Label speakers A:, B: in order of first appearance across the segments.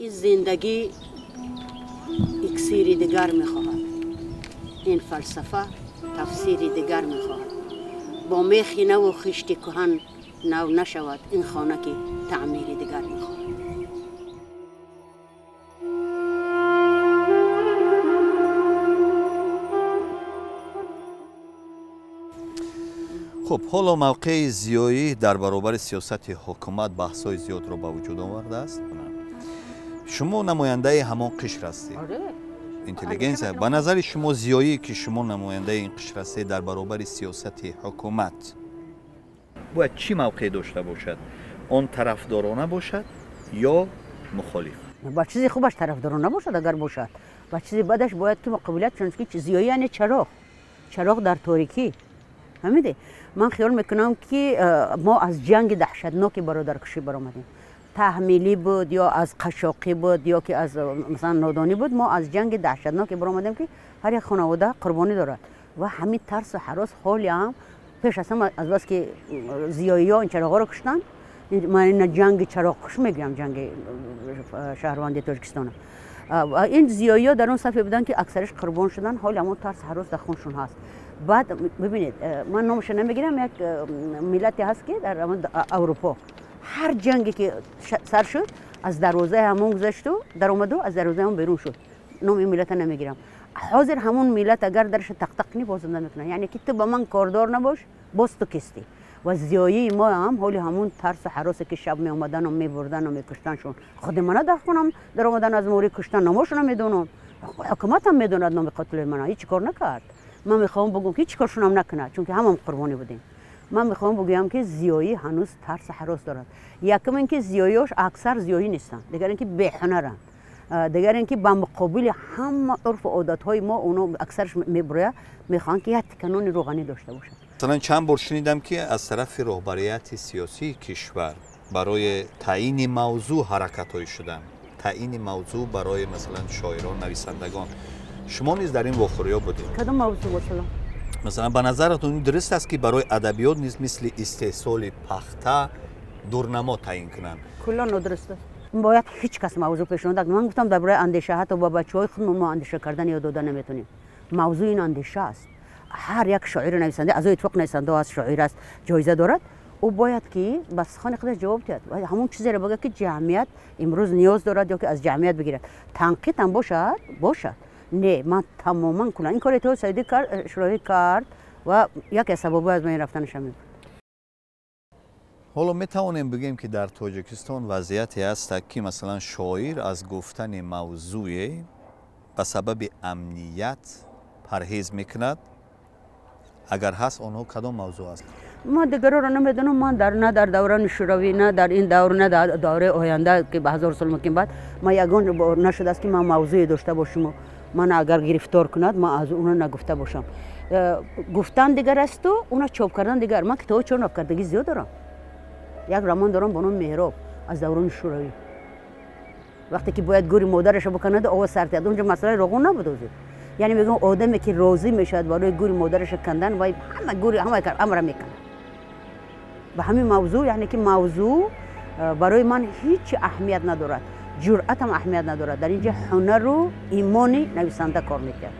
A: Ин зиндагӣ иксири дигар мехоҳад, ин фалсафа тафсири дигар мехоҳад. Бо мехи наву хишти кӯҳан нав нашавад ин хона ки таъмири дигар мехоҳад.
B: Хуб, ҳоло мавқеи зиёӣ дар баробари сиёсати ҳукумат баҳсҳои зиёдро ба вуҷуд овардааст. Шумо намояндаи ҳамон қишр ҳастед, интеллигенсия. Ба назари шумо зиёӣ, ки шумо намояндаи ин қишр ҳастед, дар баробари сиёсати ҳукумат бояд чӣ мавқеъ дошта бошад? Он тарафдорона бошад ё мухолиф?
A: Ба чизи хубаш тарафдорона бошад, агар бошад, ба чизи бадаш бояд ки муқобилат, чунки зиёӣ яъне чароғ, чароғ дар торикӣ. Фаҳмидӣ? Ман хиёл мекунам, ки мо аз ҷанги даҳшатноки бародаркушӣ баромадем. Таҳмилӣ буд ё аз қашшоқӣ буд ё ки аз масалан нодонӣ буд, мо аз ҷанги даҳшатноке баромадем, ки ҳар як хонавода қурбонӣ дорад ва ҳамин тарсу ҳарос ҳоле ҳам пеш аз ҳама, аз бас ки зиёиҳо ин чароғҳоро куштанд. Ман ина ҷанги чароғкуш мегӯям, ҷанги шаҳрванди Тоҷикистона. Ин зиёиҳо дар он сафе буданд, ки аксариш қурбон шуданд. Ҳоли ҳамон тарс ҳарос дар хуншон ҳаст. Баъд бибинед, ман номашо намегирам, як миллате ҳаст, ки дар Аврупо ҳар ҷанге ки сар шуд, аз дарвозаи ҳамон гузашту даромаду аз дарвозаи ҳамон берун шуд. Номи ин миллата намегирам. Ҳозир ҳамон миллат агар дарша тақтақ кунӣ, боз зинда мекунад. Яъне ки ту ба ман кордор набош, боз ту кистӣ. Ва зиёии мо ҳам ҳоли ҳамон тарсу ҳаросе, ки шаб меомадану мебурдану мекуштаншон. Худи мана дар хонам даромадан, аз морӣ куштан, номошона медонам, ҳукуматам медонад номи қотилои мана, ҳеҷ кор накард. Ман мехоҳам бигӯям, ки ҳеҷ коршонам накунад, чунки ҳамам қурбонӣ будем. Ман мехоҳам бигӯям, ки зиёӣ ҳанӯз тарсу ҳарос дорад. Якум ин ки зиёиёш аксар зиёӣ нестанд, дигар ин ки беҳунаранд, дигар ин ки ба муқобили ҳама урфу одатҳои мо оно аксараш мебурояд, мехоҳанд, ки як тика нони рӯғанӣ дошта бошад.
B: Масалан, чанд бор шунидам, ки аз тарафи роҳбарияти сиёсии кишвар барои таъйини мавзӯъ ҳаракатҳое шуданд, таъйини мавзӯъ барои масалан шоирон, нависандагон. Шумо низ дар ин вохӯриҳо будед.
A: Кадом мавзӯъ масалан?
B: Масалан, ба назаратон ин дуруст аст, ки барои адабиёт низ мисли истеҳсоли пахта дурнамо таъйин кунанд?
A: Куллан нодуруст аст. Бояд ҳеҷ кас мавзӯъ пешниҳод. Ман гуфтам, дар бораи андеша ҳатто ба бачаҳои худмон мо андеша кардан ёд дода наметонем. Мавзӯи ин андеша аст. Ҳар як шоиру нависанда, аз ӯ иттифоқ нависанда аст, шоир аст, ҷоиза дорад, ӯ бояд ки ба сухани худаш ҷавоб диҳад, ҳамон чизеро бигӯяд, ки ҷамъият имрӯз ниёз дорад ё ки аз ҷамъият бигирад. Танқид ҳам бошад, бошад. Не, ман тамоман куллан ин кори Иттиҳоди Советӣ кард, Шӯравӣ кард ва яке аз сабабҳои аз байн рафтанаш ҳамин буд.
B: Ҳоло метавонем бигӯем, ки дар Тоҷикистон вазъияте ҳаст, ки масалан шоир аз гуфтани мавзӯе ба сабаби амният парҳез мекунад? Агар ҳаст, онҳо кадом мавзӯъ аст?
A: Ман дигароро намедонам. Ман дар на дар даврони Шӯравӣ, на дар ин давр, на дар давраи оянда, ки ба ҳазор сол мумкин баъд, ман ягон бор нашудааст, ки ман мавзӯе дошта бошиму ман агар гирифтор кунад, ман аз уна нагуфта бошам. Гуфтан дигар асту уна чоп кардан дигар. Ман китоби чоп кардагӣ зиёд дорам. Як роман дорам бо номи Меҳроб, аз даврони Шӯравӣ, вақте ки бояд гӯри модарашро биканад, овоз сар диҳад. Унҷо масъалаи роғун набуд озир. Яъне мегӯям, одаме ки розӣ мешавад барои гӯри модараша кандан, вай ҳама гӯри ҳама амра мекунад. Ба ҳамин мавзӯъ, яъне ки мавзӯъ барои ман ҳеҷ аҳамият надорад, ҷуръатам аҳамият надорад. Дар инҷа ҳунару имони нависанда кор мекунад.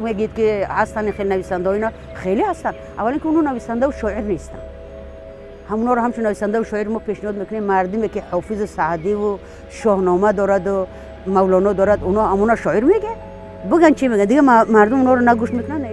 A: Мегӯед, ки ҳастанд хеле нависандаҳо, ина хеле ҳастанд. Аввалин ки онҳо нависандаву шоир нестанд. Ҳамонҳоро ҳамчун нависандаву шоир мо пешниҳод мекунем. Мардуме ки Ҳофизу Саъдиву Шоҳнома дораду Мавлоно дорад, онҳо ҳамона шоир мегӯяд? Бигӯянд, чӣ мегӯянд? Дига мардум онҳоро на гӯш мекунанд, на